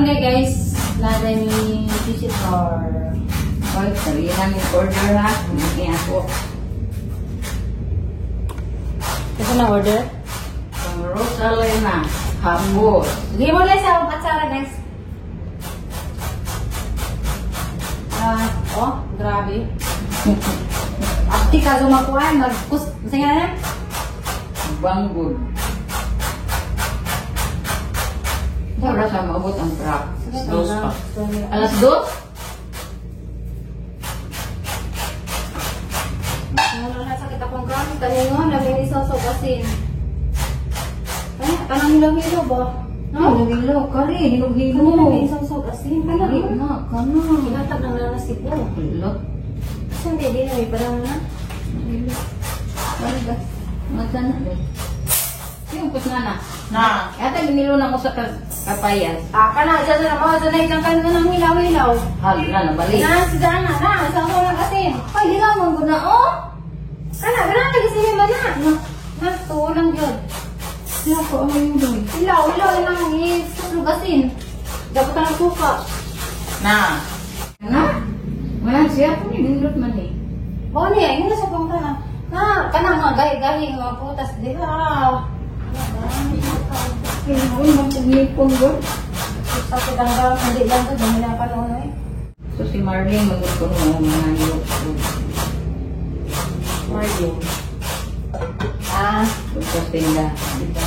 Karon day guys, na ni visitor. Oy, sabihan yung order ha. Hindi ako. Kasi na order? Pang Rosalena. Hapos. Sige mo na sa atsara guys. Ah, oh, grabe. Apti ka gumakuan, magkus, sige na. Banggod. Wala sa maabot ang truck. 2 pa. 2:00? Ano na sakit akong gamit. Kaningo, nabing isosok asin. Ay, kanang hilaw-hilaw ba? No, hilo, kari, hilo-hilo. Ano nabing isosok asin? Kana, Dili na, kana. Hinatag na lang na sipo. Hilo. Kasi hindi, di na may parang na. Hilo. Kari ba? Magkana ba? Yung kusna na. Na. Ata ginilo na ko sa kapayas. Ah, kana, dyan na mo, dyan na ikang kanto ng hilaw-hilaw. Hala na, nabalik. Na, si Dana, na, sa ako lang asin. Ay, hilaw man ko na, oh! Kana, gana, lagi ba na? Na, na, tuo lang yun. Siya ko, ay, yun. Hilaw, hilaw, lang, isuslog asin. Dapat ka ng suka. Na. Na? Wala siya po ni nindot man eh. Oh, niya, yun na sa pang kana. Na, kana mga gahi-gahi, mga putas, di ba? Kaya ako, magpugnipon ko. Sakit ang gamit, hindi lang ito, dami na pa noon eh. So si Marlene, magusto mo mga nilok. Marlene. Ah, Gusto tinda. Diba?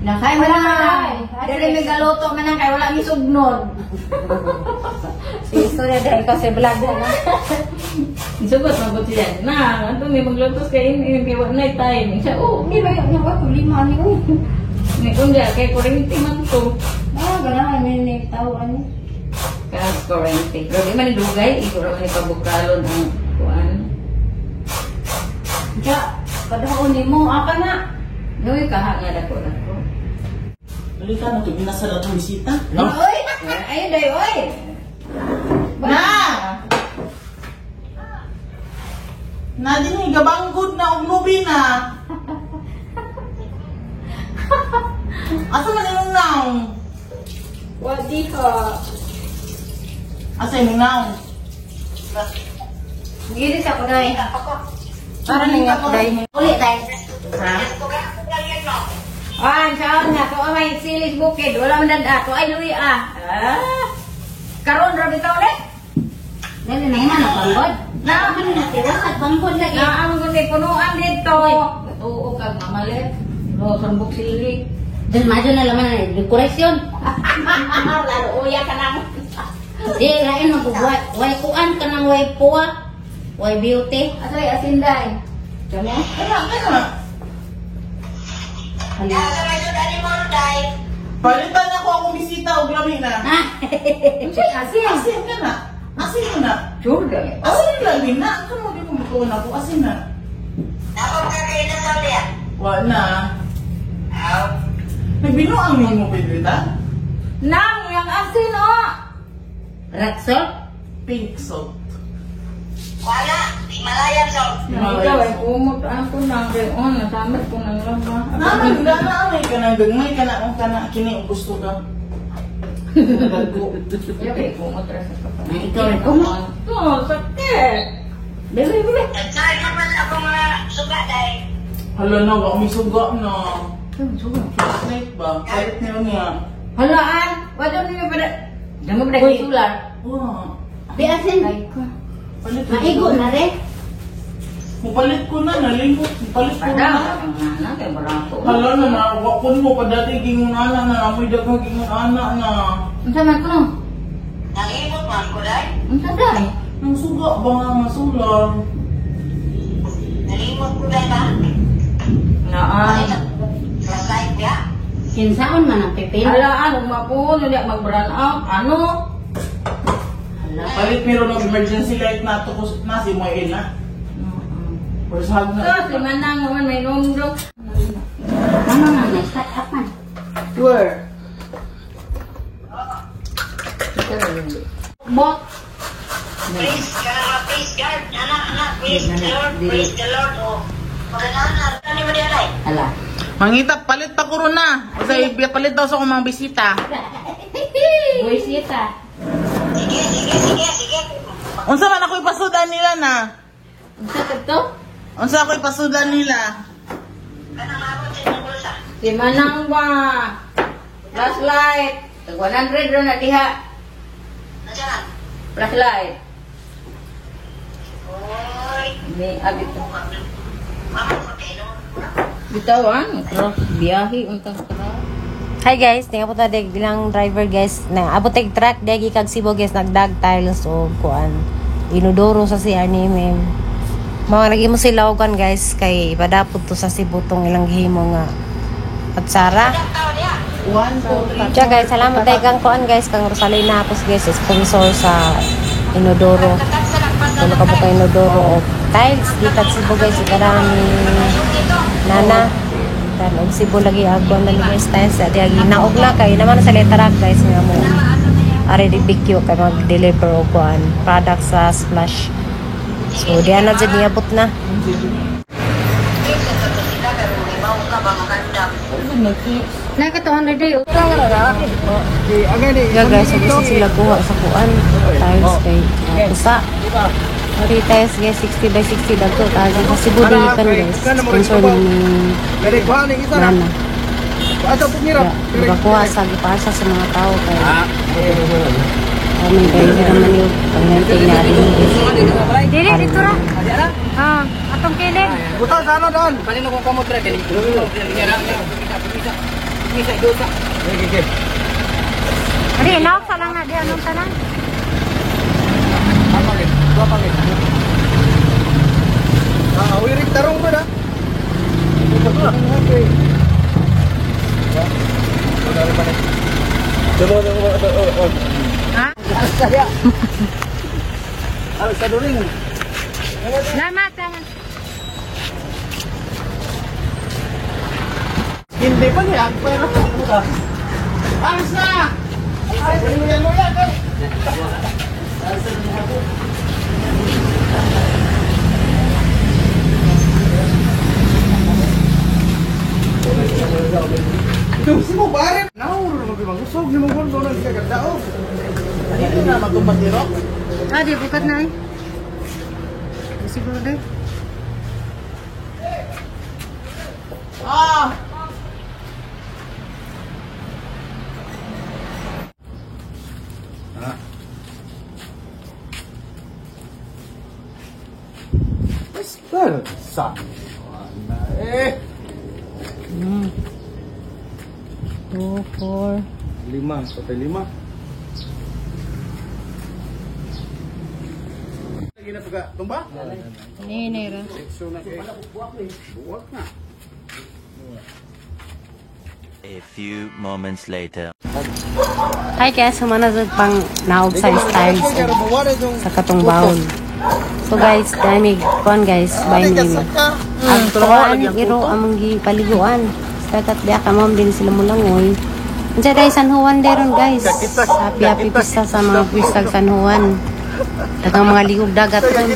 Nakain mo na! Dili may galuto man ang kay wala mi sugnod. Si istorya dahil kasi vlog na. Sugot magot siya. Na, anto may maglutos kay ini kay wala na time. Siya, oh, Hindi ba yun? Yung problema ni uy. May kundi kay kurente man to. Ah, ganahan may ni tao ani. Kas kurente. Pero di man ni dugay, iguro man ni pabukalon ang kuan. Ja, padahon nimo aka na. Gawin ka ha nga dako dako. Halika na, kaya nasa na itong bisita. No? Oy! Ayun day, oy! Na! Na din eh, gabanggod na, uglubi na. Asa man imong naong? Wadi ka. Asa imong naong? Gili sa ko dai. Para ning ako dai. Uli tayo. Ha? Ah, saan nga? To may silis bukid. Wala man dada. To ay luwi ah. Ah. Karon ra bitaw le. Dali na ina na banggod. Na Man na tiwas at banggod lagi. na ang kundi punuan dito. Oo kag mamalit. No sambok sili. Dun madyo na laman na dekorasyon. Lalo uya ka nang. Di lain magbubuhay. Way kuan ka ng way puwa. Way beauty. Asoy asinday. Kamo? Kana, kana. Hala. Palitan ako akong bisita og lami na. Ha? Unsay asin? Asin ka na. Asin mo na. Sure ka. Asin lagi na. Ano mo di ko matuon ako? Asin na. Wa na. Nagbinuang nimo Pedrita? Nang yang asin oh. Rock salt? Pink salt. Himalayan salt. Ikaw ay kumot ako nang kay on nasamit ko nang laba. Na na na may kanang gagmay kana ang kana kini og gusto ka. Dagko. Ya kay kumot ra sa kapal. Na ikaw rin kumot. To sakit. Dili dili. Nagsahay naman ako mga suga dahil. Hala na, wa may suga na. Suga. Snake ba? Palit niyo niya. Halaan, wala niyo pa. Damo pa dahil sular. Wa. Di asin. Ay ko. Palit ko. Maigo na re. Mupalit ko na, nalimot. Mupalit ko Padang na. ang nana kay barato. Hala na na, wa ko nimo padati gingon ana na, amoy daghang gingon ana na. Unsa man kuno? Nalimot man ko dahil. Unsa day? Nang suga ba nga masular? Nalimot ko dahil ba? Naan. Flashlight niya. Kinsaon man ang pipil. Halaan ug mapuon unya mag-brown out. Ano? Hala. Palit meron og emergency light na to ko na si mo na. First hug So, na. si Manang naman may numdong. Ano na may start up man. Where? Bot. Praise God, praise God. Anak, anak, praise the Lord, praise the Lord. Oh. Magandang araw ni mo diyan ay. Hala. Mangita, palit pa ko ron na. O sa palit daw sa akong mga bisita. Buisita. Sige, sige, sige, sige. Unsa man ako ipasudan nila na? Unsa ka to? Unsa ako ipasudan nila? Kanang abot sa inyong bulsa. Si Manang ba? Flashlight. Tag 100 ra na diha. Nandiyan. Flashlight. Oy. Ni abit to. Mama ko kayo. Bitaw ah, cross biyahe untang tra. Hi guys, tinga po ta deg bilang driver guys. Na abot tag truck deg ikag Cebu guys, nagdag tiles o kuan. Inodoro sa si ani mem. Mga lagi mo sila og kuan guys kay padapot to sa Cebu tong ilang gihimo nga atsara. 1, 2, 3. Tiya guys, salamat day kang kuan guys kang Rosalina Hapos guys, sponsor sa inodoro. Tulo ka buka inodoro o tiles gikan Cebu guys, ikarami nana. Dan og Cebu lagi ako na ni guys tiles sa diagi naog na kay naman sa letrak guys nga mo. Are di BQ kay mag-deliver og kuan product sa Splash. So diyan na jud niabot na. Please, sa to sila pero ibaw ka ba magandam. Naka 200 day. Yeah guys, so gusto sila kuha sa kuan tiles kay usa. Ari tiles guys, 60 by 60 dagko tayo sa Cebu dilitan guys. Sponsor ni Nana. Yeah, nakakuha sa gipasa sa mga tao kay kami kay hindi naman yung pangyante niya rin guys. Dili dito ra. Ah, atong kilid. Ari, naog sa lang na di anong tanan. Salamat, salamat. Hindi pa niya. Pero Asa! Ay, luya-luya kay. Dito na magkumpatiro. Ah, di bukat na eh. Siguro day. Ah! Sa. Eh, 2, 4, lima, patay lima. Lagi na pagka tumba? Ni ra. So na kay. Buwak na. A few moments later. Hi guys, humana jud pang naog sa styles og sa katong baon. So guys, dami kuan guys, buy me. Ang kuan iro among gipaliguan. Sakat diya ka ma'am din sila mulangoy. Unsa day San Juan deron guys. Happy happy pista sa mga pistag San Juan. Daghang mga ligog dagat ron.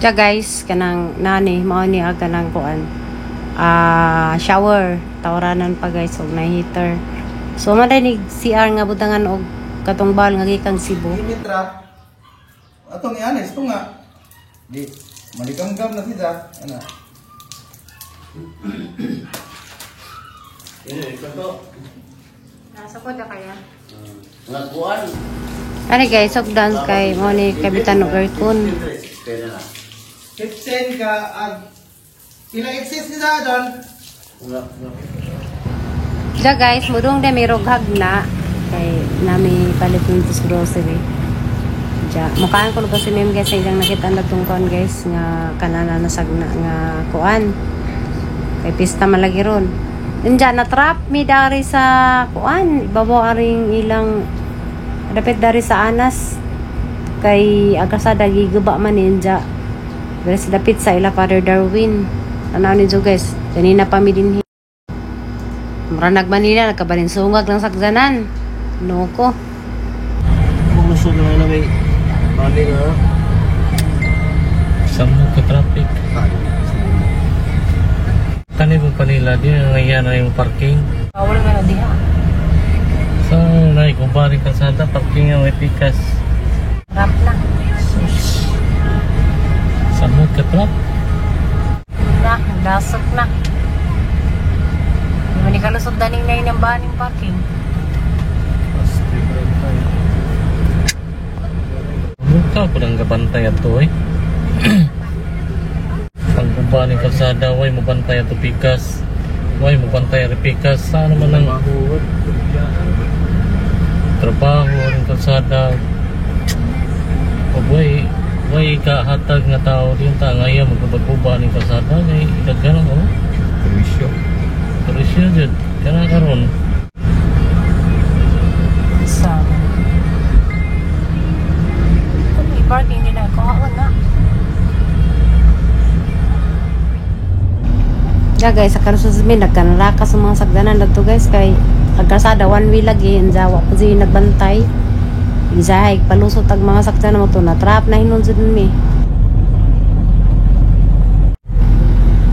Tiya guys, kanang nani mao ni ang kanang kuan. Ah, shower, tawranan pa guys og na heater. So man ni CR nga butangan og katong bal nga gikan Cebu. Mitra. Atong ianes to nga. Di maligamgam na sila ana. Nasa ko da kaya. Ani guys, og dance kay mo ni kabitan og aircon. 15 ka ag ilang excess nila doon? Tiya guys, mudong de may roghag na kay nami palit nito sa grocery. Tiya, mukhaan ko lugar si ma'am guys sa ilang nakita na tong kuan guys nga kanana nasagna nga kuan. Kay pista malagi ron. Diyan na trap mi dari sa kuan, ibabaw aring ilang dapat dari sa Anas kay agasada giguba man ninja. Dari sa dapit sa ila Father Darwin. Tanaw ninyo guys, kanina pa mi dinhi. Mura nag Manila, nagkabalin sungag lang sakzanan. No ko. Bumusog na na may bali na. Samot ka traffic. Kani mo panila di nga ngayon na yung parking. Bawal nga na diha. Sa nay kumpare kalsada parking ang epikas. Ramp na. Sus. Samot ka traffic. Na, nagdasok na. Di man ni kalusot daning na yung baning parking. Mukha po lang gabantay ato eh. Ang uban ni kalsada, way mo bantay ato pikas. Way mo bantay ari pikas. Saan naman ang trabaho ang kalsada. O way, way kahatag nga tao din ta ngaya magubag-uba ning kalsada kay daghan oh. Perwisyo. Turisyo jud kana karon. Sa kung i-parking din na kuhaon na. Ya guys, sa karon sa mi nagkanraka sa mga sagdanan dadto guys kay ang kalsada one way lagi unsa wa po siya nagbantay. Isahay palusot ag mga sakdanan mo to na trap na hinon jud mi.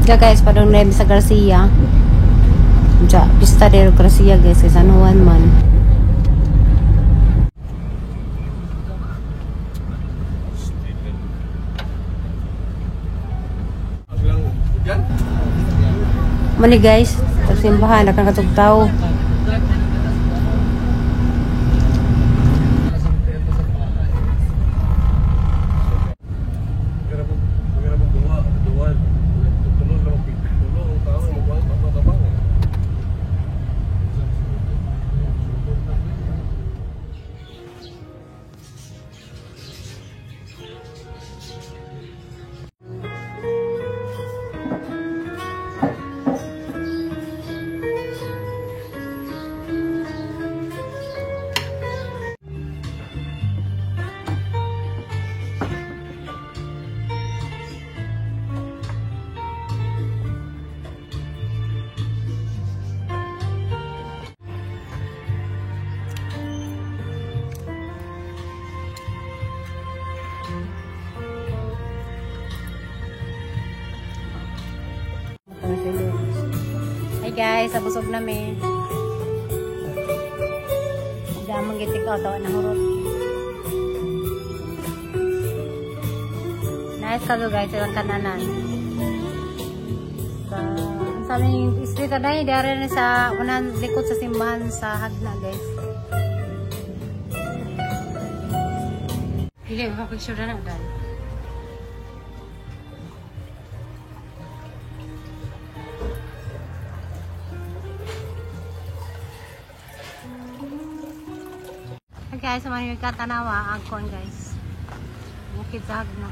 Ya guys, padung na sa Garcia. Unsa pista de Garcia guys kay San Juan man. Mani guys, sa simbahan nakakatug tao. Hi guys, abusog na mi. Damang gitik ato na hurot. Nice ka guys, ilang kananan. Sa aming street na dari na sa unan likod sa simbahan sa Hagna guys. Dili ba picture na dal. Guys, sa mga katanawa ang kon guys. Bukid sa Hagna.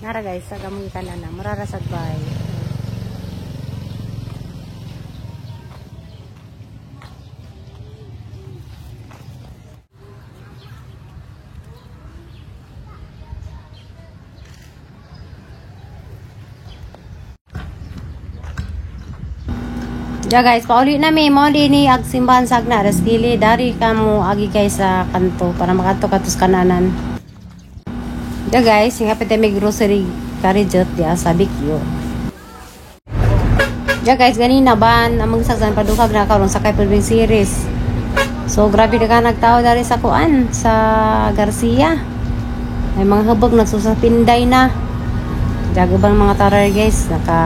Nara guys, sa gamong kanana, murara sad bay. Ja guys, pauli na mi mo ni ag simbahan sa Hagna, ras dili dari kamo agi kay sa kanto para makadto katos kananan. Ja guys, nga pwede may grocery karijot dia sa Bikyo. Ja guys, ganina ban among sagsan padukag na karon sa kay Pulbing series. So grabe na ka nagtao dari sa kuan sa Garcia. May mga hubog nagsusapinday na. Jago bang mga tarar guys, naka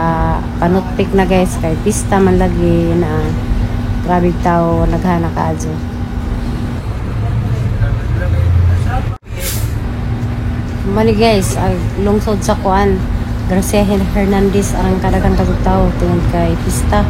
panutpik na guys kay pista man lagi na grabe tao naghana kaadyo. Mali guys, ang lungsod sa kuan Garcia Hernandez ang kadaghan kadtog tao tungod kay pista.